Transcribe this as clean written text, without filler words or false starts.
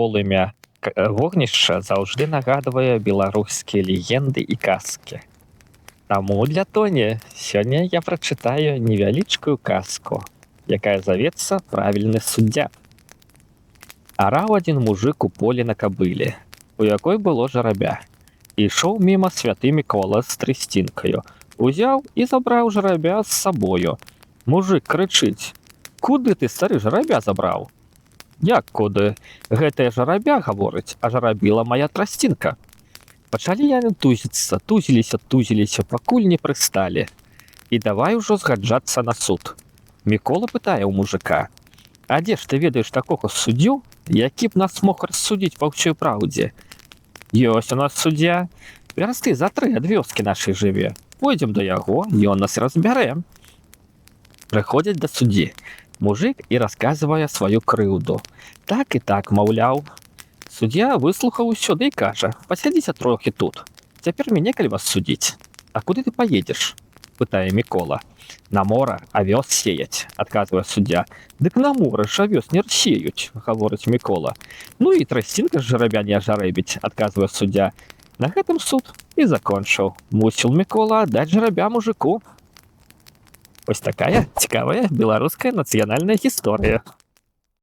Полымя вогнішча заўжды нагадвае беларускія легенды і казкі. Таму для Тоні сёння я прачытаю невялічкую казку, якая завецца «Правільны суддзя». Араў адзін мужык у полі на кабыле, у якой было жарабя. Ішоў міма святы Мікола з трасцінкаю. Узяў і забраў жарабя з сабою. Мужык крычыць: «Куды ты, стары, жарабя забраў?» «Як куды? Гэтая жарабя, — гаворыць, — ажарабіла моя трасцінка». Пачалі яны тузіцца, тузіліся, тузіліся, пакуль не прысталі. І давай ужо згаджацца на суд. Мікола пытае ў мужыка: «А дзе ж ты ведаеш такога суддзю, які б нас мог рассудзіць па ўсёй праўдзе?» «Ёсць у нас суддзя. Вярсты за тры ад вёскі нашай жыве. Пойдзем да яго, ён нас разбярэ». Прыходзяць да суддзі. Мужык і расказвае сваю крыўду. Так і так, маўляў. Суддзя выслухаў усё ды і кажа: «Пасядзіце трохі тут. Цяпер мне некалі вас судзіць». «А куды ты паедзеш?» — пытае Мікола. «На мора авёс сеяць», — адказвае суддзя. «Дык на моры ж авёс не сеюць», — гаворыць Мікола. «Ну і трасцінка ж жарабя не ажарэбіць», — адказвае суддзя. На гэтым суд і закончыў. Мусіў Мікола аддаць жарабя мужыку. Вось такая цікавая беларуская нацыянальная гісторыя.